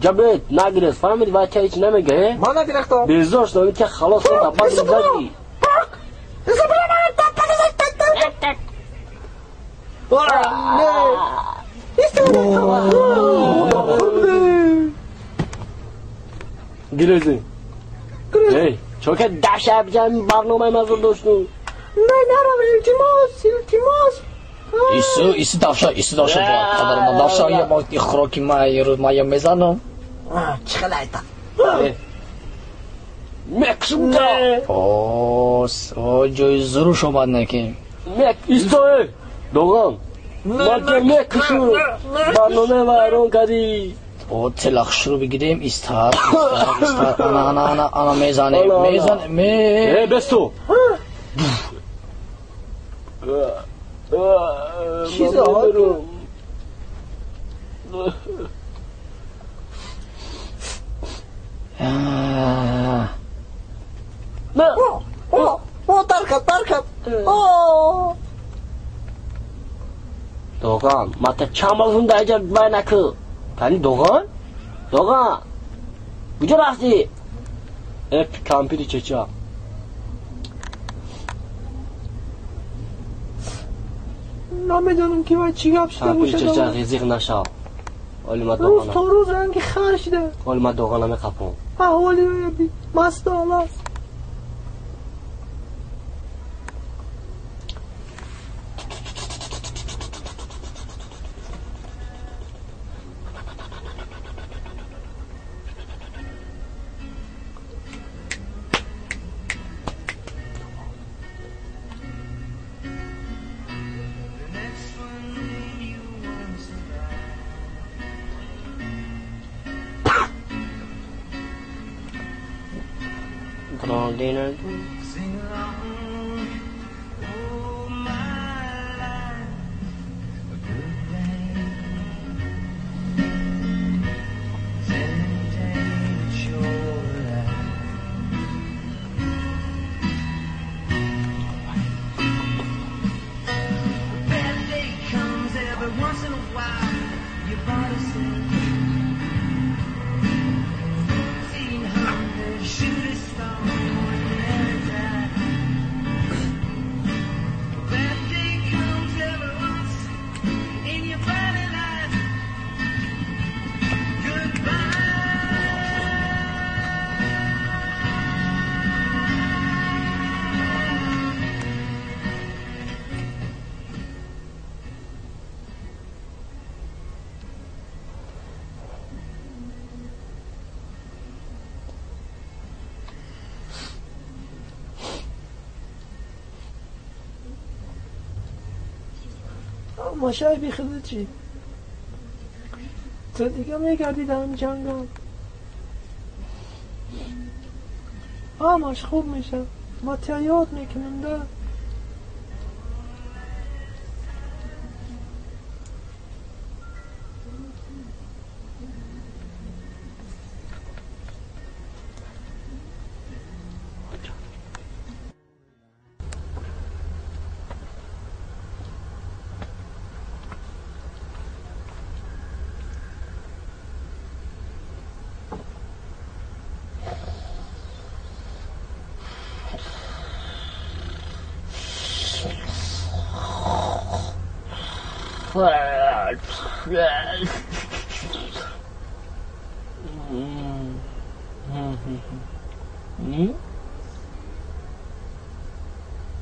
Ҷабет нагирез, фаҳмиди, вай ка ҳеч намега, э? Ман нагирехтам. Безор шудам, ка халос шудам, баъд зади. Гирези. Эй, чо ка даша биҷам барномаи мазур дошту? Не, нарав, илтимос, илтимос. Ису, ису давша, ису давша бояд падар ман давша я мо хӯроки ма ирӯз ма я мезанам. Чӣ хел айта? Мекшум та. Ос, о ҷои зуруш омад неки. Мек, исто, эй. Доган. Ма ке мекшум. Барномаи вайрон кардӣ. О телах шурӯъ бигирем, истар, истар, истар, ана, ана, ана, ана мезанем, мезанем, ме. Э, бесто. Чиз омад? На. О, о, таркат, таркат. О. Доган, ма та чанд бор гуфтам дар инҷа вай накун. Кани Доган? Доган. Куҷо рафтӣ? Э, кампири чеча. Намедонам ки вай чӣ гап шуда Кампири бошад. чеча ғизиқ нашав. Оли ма Рӯз Догана. то рӯз ранги хар шуда. Оли ма Догана меқапом. Аҳволи ӯя масту алас. Машай бихуда чӣ? То дига мегардӣ дар ҳамин ҷангал. Ҳамаш хуб мешавад. Ма тя ёд мекунам да.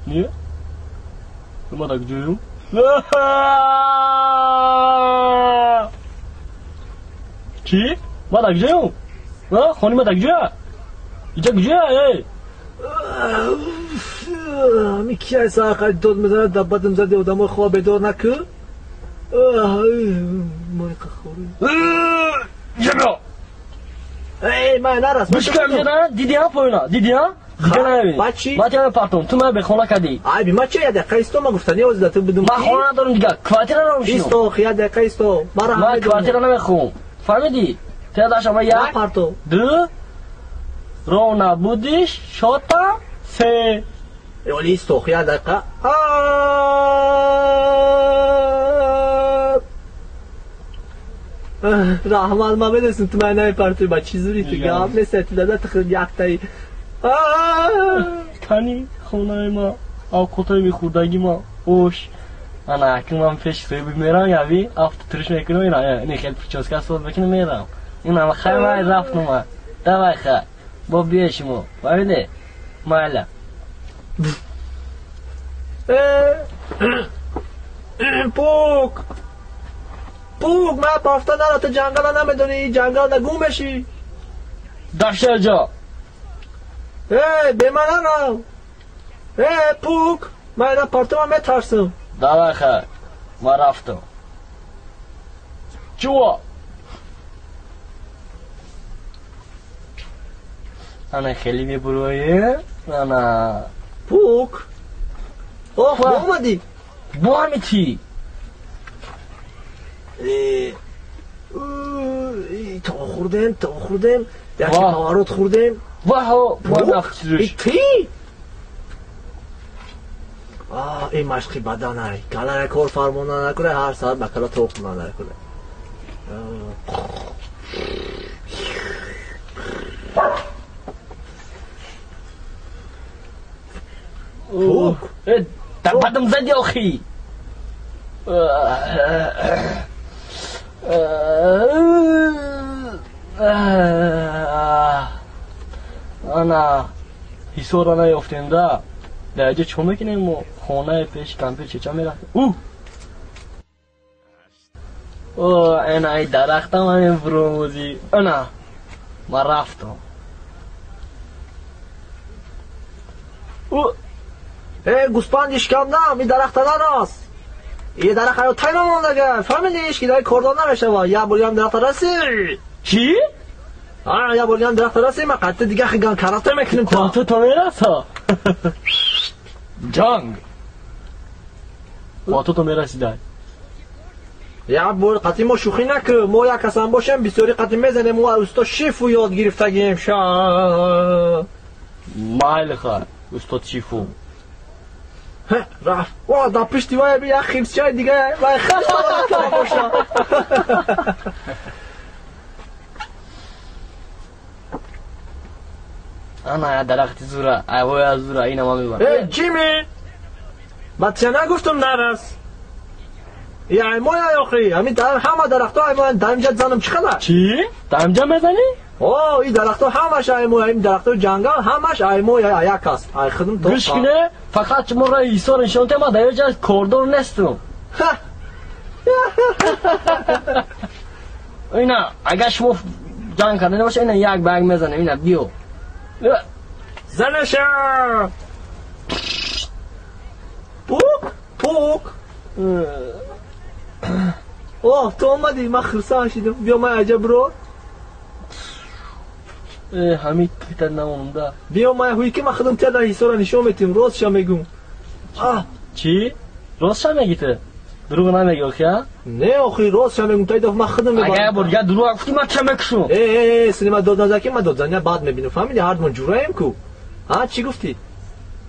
Не? Ма так ҷӯюм? Чӣ? Ма так ҷӯюм? Хони ма так ҷӯя? Иҷа куҷоя, эй? Ами ки ай саҳар дод мезанад, дар бадам зади одамои хоб бедор накун. Мои қахорӣ. Ҷабро! Эй, ман нарас. Бишкам ҷана, дидӣ ҳа поёна? Дидӣ ҳа? Дига наёвӣ. Ба чӣ? Ма тя мепартом, ту мана бехона кардӣ. Айби, ма чӣ як дақиқа исто, ма гуфтани ози да ту будум. Ман хона надорам дига, квартира намешинам. Исто, як дақиқа исто. Мара Ман квартира намехоҳам. Фаҳмидӣ? Тя даша ма як, Напарто. ду, роҳ набудиш, шота, се. Оли исто, як дақиқа. Раҳмат, ман медонистам ту ман намепартоӣ, ба чӣ зури ту гап нест, ту дада ту худ яктаи. Кани хонаи ма, авқотои мехӯрдагӣ ма, ош. Ана акн ман пеши соҳиби мерам, яви афту туриш мекунам, ина ин хел прическа соз мекунам, мерам. Ина хай май рафтум ма. Давай хай. Бо биё шумо. Фаҳмиде? Майла. Пук! Пук, ман пафта нара, ту ҷангала намедонӣ, ҷангал гум мешӣ. Дафшаҷо. Э, беман нарав. Э, Пук, ман ина партума метарсам. Давай хай. Ман рафтам. Чуво? Ана хеле мебуроӣ. Ана. Пук. Оҳ, омадӣ. Бо ҳами чӣ? То хӯрдем, то хӯрдем, яке поворот хӯрдем. Ваҳо, бо нафтирӯш. Ти? Ин машқи баданай. Калая кор фармона накунай, ҳар соат ба кала тоқ накунай. Пук. Дар бадам зади охи. Ана ҳисора наёфтем да. Дар ҷо чо мекунем мо? Хонаи пеши кампир чеча мерафтем. У! О, ана ай дарахтам ҳамин буромӯзӣ. Ана ман рафтам. У! Э, гӯспанди шикамдам, ин дарахта нарас. Ин дарахт ҳаёт тай намондага. Фаҳмидӣ, ҳеч ки дар кордон намешава. Як бор ям дарахта расӣ. Чӣ? А, як бор ям дарахта расӣ, ман қатъи дига хиган карата мекунем то. Ту то мераса. Ҷанг. Бо ту то мерасидай. Як бор қатъи мо шӯхӣ накун. Мо як касам бошем, бисёри қатъи мезанем, мо усто Шифу ёд гирифтагием ша. Майли хай, устод Шифу. Рафт. О, дар пишти вай як хирсчаи дига, вай хеле боша. Ана дарахти зура, айвоя зура, ина ман мебарам. Э, Ҷими! Ба тия нагуфтам нарас. И аймоя охи, ҳамин ҳама дарахтҳо аймоя, дар инҷа занам чӣ хела? Чӣ? Дар инҷа мезанӣ? О, ин дарахтҳо ҳамаш аймоя, ин дарахтҳои ҷангал ҳамаш аймоя як аст. Ай худам то. Гӯш куне, фақат шуморо ҳисор нишон тема, дар инҷа кордор нестам. Ина, агар шумо ҷанг карда набошад, ина як ба як мезанем, ина биё. Занаша! Пук, пук. Оҳ, ту омадӣ, ман хурсанд шидам. Биё ман аҷаб бро. Ҳамин пита намонда. Биё ман ҳуй ки ман худам тия дар ҳисора нишон метиҳам, ростша мегӯм. Чӣ? Ростша мегӣ ту? Дурӯғ намегӣ охи, а? Не охи, ростша мегӯм, та дафъа ман худам мебарам. Агар бор дигар дурӯғ гуфтӣ, ман ча мекушам. Э, э, сини ман дод назакӣ, ман додзаня баъд мебинам. Фаҳмидӣ, ҳардумон ҷураем ку. А, чӣ гуфтӣ?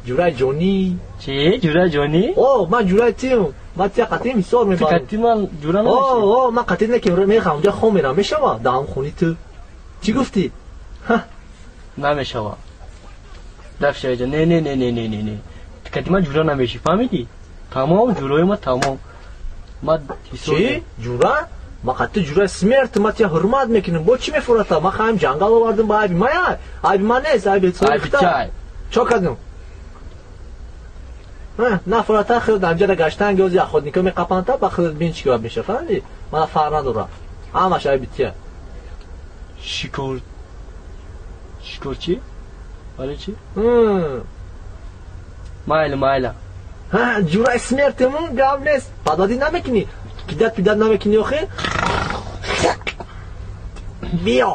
Ҷураи ҷонӣ. Чӣ? Ҷураи ҷонӣ? О, ман ҷураи тиам. Ман тия қатъиам ҳисор мебарам. Ту қатъи ман ҷура намешӣ? О, о, ман қатъи не ки мехоҳам онҷа хом мерам, мешава? Дар ҳам хони ту. Чӣ гуфтӣ? Намешава. Дафшаҷа, не, не, не, не, не, не, не. Ту қатъи ман ҷура намешӣ, фаҳмидӣ? Тамом, ҷураи ма тамом. Ман ҳисор. Чӣ? Ҷура? Ман қатъи ҷураи смерт, ман тия ҳурмат мекунам. Бо чӣ мефурата? Ман хаем ҷангал овардам ба айби мая. Айби ман нест, айби Айби чай. Чо кардам? Нафарата худ амҷада гаштан гёзи охотнико меқапанта, ба худ бин чӣ кор меша, фаҳмидӣ? Ман фарқ надорам. Ҳамаш айби тия. Шикор. Шикор чӣ? Барои чӣ? Майли, майла. Ҷураи смертимун гап нест. Пададӣ намекунӣ. Пидат пидат намекунӣ охи? Биё.